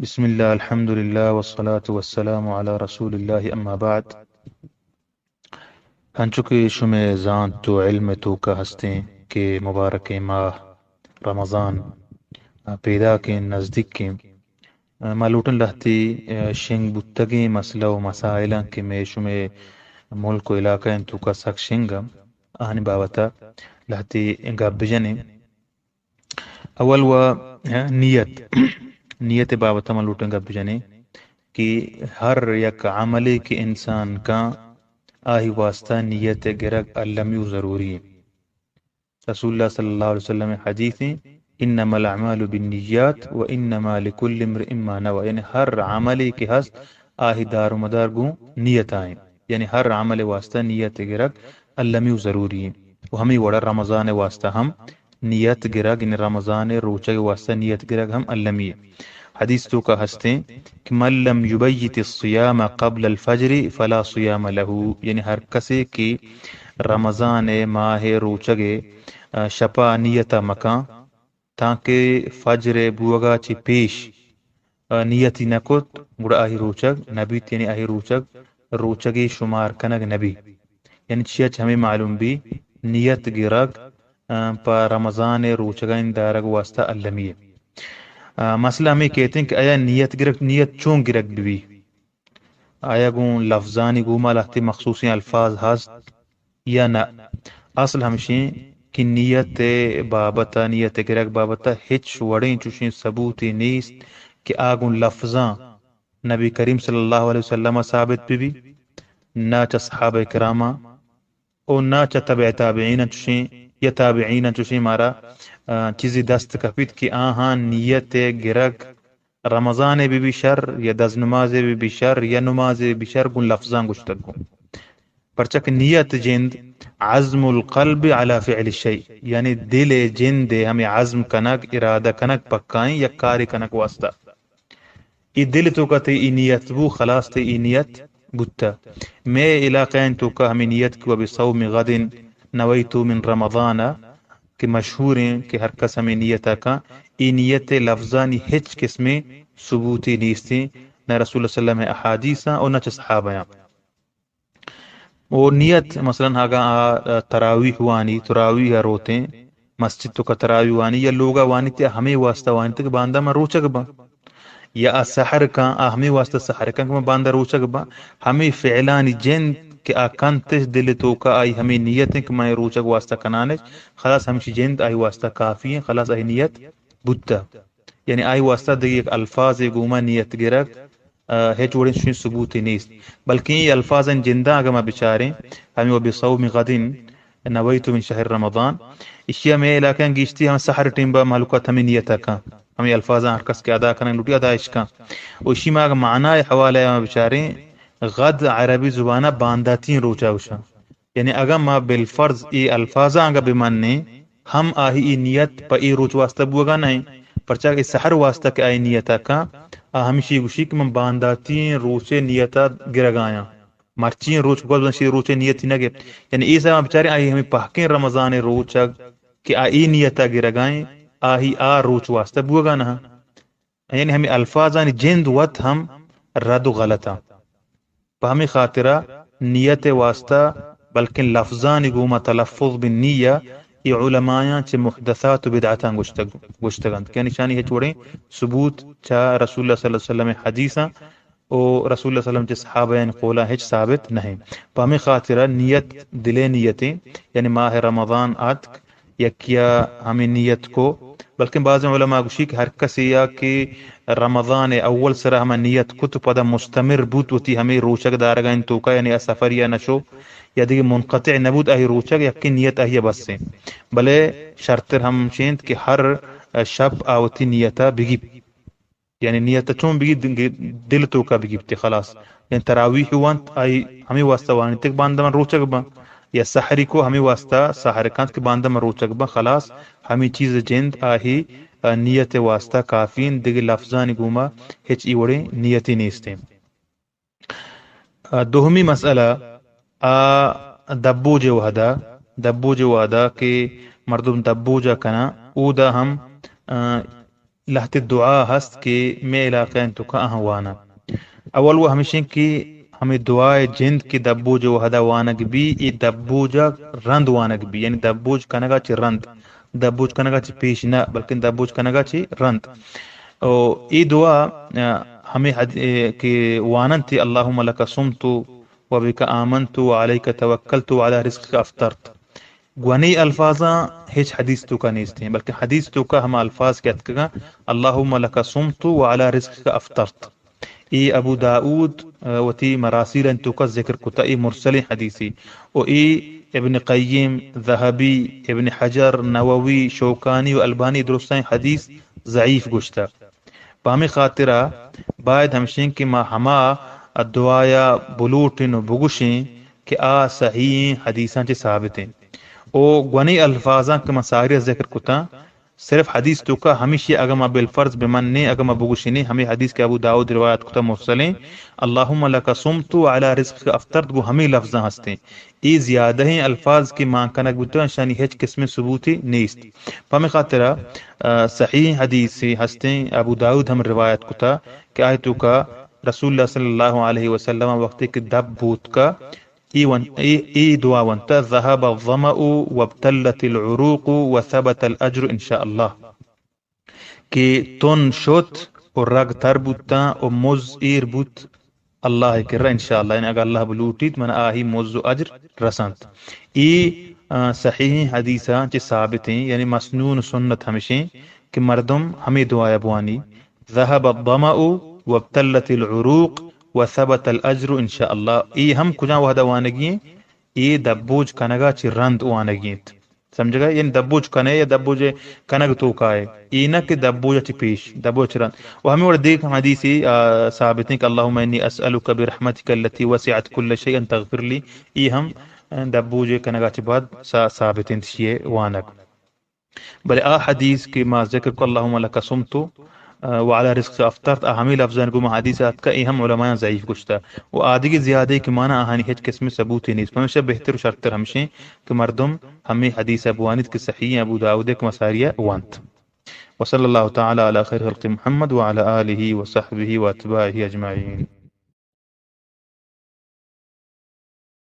بسم اللہ، الحمدللہ، والصلاة والسلام علی رسول اللہ، اما بعد۔ انچو کہ شمئے زانت و علم توکا ہستیں کہ مبارکیں ماہ رمضان پیداکیں، نزدیکیں، ما لوٹن لہتی شنگ بوتگیں مسئلہ و مسائلاں کہ مئے شمئے ملک و علاقہ انت توکا سک شنگ، آہانی بابتا لہتی گپ بجنیں۔ اول و نیت، نیت بابت ما لوٹیں گپ بجنیں کہ ہر یک عملے کہ انسان کاں، آہی واسطہ نیت گرگ المی و ضروری ہے۔ رسول اللہ صلی اللہ علیہ وسلم حدیث ہیں، انما الاعمال بالنیات و انما لکل امرئ ما نوی، یعنی ہر عملے کہ ہست، آہی دار و مدار گوں نیت آئیں۔ یعنی ہر عمل واسطہ نیت گرگ المی و ضروری ہیں۔ و ہمیں وڑا رمضان واسطہ ہم نیت گرگ، یعنی رمضان روچگ واسطہ نیت گرگ ہم المی ہے۔ حدیث توکا ہستیں کہ من لم یبیت الصیام قبل الفجر فلا صیام له، یعنی ہر کسے کہ رمضان ماہ روچگ شپا نیت مکاں، تانکہ فجر بوگا چہ پیش نیتی نہ کت، گڑا آہی روچگ نہ بیت، یعنی آہی روچگ روچگی شمار کنگ نہ بی۔ یعنی چیا چہ ہمیں معلوم بی، نیت گرگ پہ رمضان روچگانی دارگ واسطہ المی ہے۔ مسئلہ ہمیں کہتے ہیں کہ آیا نیت گرگ، نیت چون گرگ بی؟ آیا گوں لفظانی گوما لہتے مخصوصیں الفاظ ہست یا نہ؟ اصل ہمشیں کہ نیت بابت، نیت گرگ بابت ہچ وڑیں چوشیں ثبوتے نیست کہ آ گوں لفظاں نبی کریم صلی اللہ علیہ وسلم ثابت بہ بی، نہ چہ صحابہ کراماں، او نہ چہ تبع تابعین چوشیں یا تابعین چوشیں مارا چیزی دست کپیت کہ آہاں نیت گرگ رمضان بہ بی شر یا دز نماز بہ بی شر یا نماز بہ بی شر گوں لفظاں گوشتگ گوں۔ پرچا کہ نیت جند عزم القلب علی فعل الشیء، یعنی دل جند ہمیں عزم کنگ، ارادہ کنگ پکائیں یک کاری کنگ واسطہ۔ ای دل توکا تئی ای نیت بو، خلاص تئی ای نیت بوتا۔ مئے علاقہ انت توکا ہمیں نیت کہ وبصوم غد نویت من رمضان کہ مشہور ہیں کہ ہر کس ہمیں نیت کاں، ای نیت لفظانی ہچ قسمیں ثبوتی نیستیں، نہ رسول اللہ صلی اللہ علیہ وسلم احادیثاں اور نہ چہ صحابیاں۔ و نیت مثلاً اگاں آ تراویح وانی، تراویح ء روتیں مسجد توکا تراویح وانی یا لوگا وانی تے ہمیں واسطہ وانی تے کہ باندا من روچگ باں، یا آ سحر کاں، آ ہمیں واسطہ سحر کاں کہ من باندا روچگ باں۔ ہمیں فعلانی جند کہ آ کنتش دل توکا آئی ہمیں نیت ہیں کہ من روچگ واسطہ کنانش، خلاص ہمشی جند آئی واسطہ کافی ہیں، خلاص آئی نیت بوتا۔ یعنی آئی واسطہ دگہ یک الفاظے گوما نیت گرگ ہچ وڑیں چوشیں ثبوتے نیست، بلکیں اے الفاظاں جنداں اگاں ما بچاریں، ہمیں وبصوم غد نویت من شہر رمضان، اشیا مئے علاقہ گیشتی ہم سحر ٹیمبا مہلوکات ہمیں نیت کاں، ہمیں الفاظاں ہر کس کہ ادا کنگ لوٹی ادا اش کاں۔ و اشی ما اگاں معنی حوالہ ما بچاریں، غد عربی زبانہ بانداتیں روچا گوشاں۔ یعنی اگاں ما بالفرض اے الفاظاں اگاں بمنیں، ہم آہی ای نیت پہ اے روچ واسطہ بوگا نہ انت، پرچا کہ سحر واسطہ کہ آئی نیت کاں، آ ہمشی گوشی کہ من بانداتیں روچے نیت گرگایاں۔ مرچی روچ گوز شی روچے نیتی نہ گپت۔ یعنی اے سبب بچارے آئی ہمیں پہکیں رمضان روچگ کہ آ اے نیت گرگائیں، آہی آ روچ واسطہ بوگا نہ۔ یعنی ہمیں الفاظانی جند وت ہم رد و غلط انت۔ پہ ہمیں خاطرا نیت واسطہ بلکن لفظانی گوما تلفظ بالنیہ اے علمایاں چہ محدثات و بدعتاں گوشتگ، گوشتگ انت کہ یعنی شانی ہچ وڑیں ثبوت چہ رسول اللہ صلی اللہ علیہ وسلم حدیثاں و رسول اللہ صلی اللہ علیہ وسلم چہ صحابیان قولاں ہچ ثابت نہ انت۔ پہ ہمیں خاطرا نیت دلے نیتیں، یعنی ماہ رمضان آتک، یکیا ہمیں نیت کو، بلکن بعض علماء گوشی کہ ہر کسی یا کہ رمضان اول سرا ہما نیت کت پدا مستمر بوت وتی ہمیں روچگ دارگا انت توکا، یعنی آ سفر یا نشو یا دیگه منقطع نبوت آہی روچگ یکی نیت آہی بس ہیں۔ بلے شرطر ہم چینت کہ ہر شپ آ وتی نیتا بگیپ۔ یعنی نیت چون بگی دل توکا بگیپتے خلاص۔ یعنی تراویح وانت آئی ہمیں واسطہ وانیت کہ باندا من روچگ باں، یا سحری کو ہمیں واسطہ سحر کنت کہ باندا من روچگ باں، خلاص ہمیں چیز جند آہی نیت واسطہ کافی انت، دگہ لفظانی گوما ہچ ای وڑیں نیتی نیستیں۔ دوہمی مسئلہ آ دبوج وہدا، دبوج وہدا کہ مردم دبوجا کنا، اودا ہم، آ، لہتے دعا ہست کہ مئے علاقہ انت تو کہ آہاں واناں۔ اول و ہمیشیں کہ ہمیں دعائے جند کہ دبوج وہدا وانگ بی، اے دبوج رند وانگ بی، یعنی دبوج کنگا چہ رند، دبوج کنگا چہ پیش نہ، بلکن دبوج کنگا چہ رند۔ او اے دعا، آ، ہمیں حد-، اے کہ واننت، اللهم لك صمت وبك آمنت وعليك توكلت وعلى رزقك أفطرت۔ گونی الفاظاں ہچ حدیث توکا نیستیں، بلکہ حدیث توکا ہما الفاظ کہ اتکگاں، اللهم لك صمت وعلى رزقك أفطرت۔ اے ابو داؤد، آ، وتی مراسیل انت توکا ذکر کتا، اے مرسلیں حدیثی۔ و اے ابن قیم، ذہبی، ابن حجر، نووی، شوکانی و البانی درستیں حدیث ضعیف گوشتا۔ پہ ہمے خاطرا باید ہمشیں کہ ما ہما دعایا بلوٹیں و بگوشیں کہ آ صحیحیں حدیثاں چہ ثابتیں۔ او گونی الفاظاں کہ ما ساری ذکر کتاں، صرف حدیث توکا ہمیشی اگہ ما بالفرض بمنیں، اگہ ما بگوشینیں، ہمے حدیث کہ ابو داؤد روایت کتا مرسلیں، اللهم لك صمت وعلى رزقك أفطرت، گوں ہمے لفظاں ہستیں۔ اے زیادہیں الفاظ کہ مان کنگ بوتگ، اشانی ہچ قسمیں ثبوتے نیست۔ پہ ہمے خاطرا، آ، صحیح حدیثے ہستیں، ابو داؤد ہم روایت کتا کہ آئی توکا رسول اللہ صلی اللہ علیہ وسلم وقتے کہ دپ بوتکا، اے ون-، اے، اے دعا ونتا، ذهب الظمأ وابتلت العروق وثبت الأجر إن شاء الله۔ کہ تن شت و رگ تر بوتاں و مز ایر بوت اللہ ءِ کرا انشاءاللہ، یعنی اگہ اللہ بلوٹیت من آہی مز و اجر رسنت۔ اے، آ، صحیحیں حدیثاں چہ ثابتیں، یعنی مسنون سنت ہمشیں کہ مردم ہمے دعایا بوانی، ذهب الظمأ وابتلت العروق وثبت الأجر إن شاء الله۔ اے ہم کجام وہدا وانگی ایں؟ اے دبوج کنگا چہ رند وانگی انت۔ سمجھگا؟ یعنی دبوج کنے یا دبوج کنگ توکا ئے۔ اے نہ کہ دبوج چہ پیش، دبوج چہ رند۔ و ہمے وڑ دیگ ہم حدیثی، آ، ثابتیں کہ اللهم إني أسألك برحمتك التي وسعت كل شيء أن تغفر لي۔ اے ہم، آ، دبوج کنگا چہ بعد سا-، ثابتیں شیئے وانگ۔ بلے آ حدیث کہ ما ذکر کو، اللهم لك صمت، آ، وعلى رزقك أفطرت، آ ہمے لفظاں گوں ما حدیث آتکا، اے ہم علمایاں ضعیف گوشتا۔ و آدگہ زیادہ کہ مانا آہانی ہچ قسم ثبوتے نیست۔ پمیشا بہتر و شرتر ہمشیں کہ مردم ہمے حدیث بوانیت کہ صحیح ابو داؤد ءِ کہ مساری وانت۔ وصلى الله تعالى على خير خلقه محمد وعلى آله وصحبه وأتباعه أجمعين۔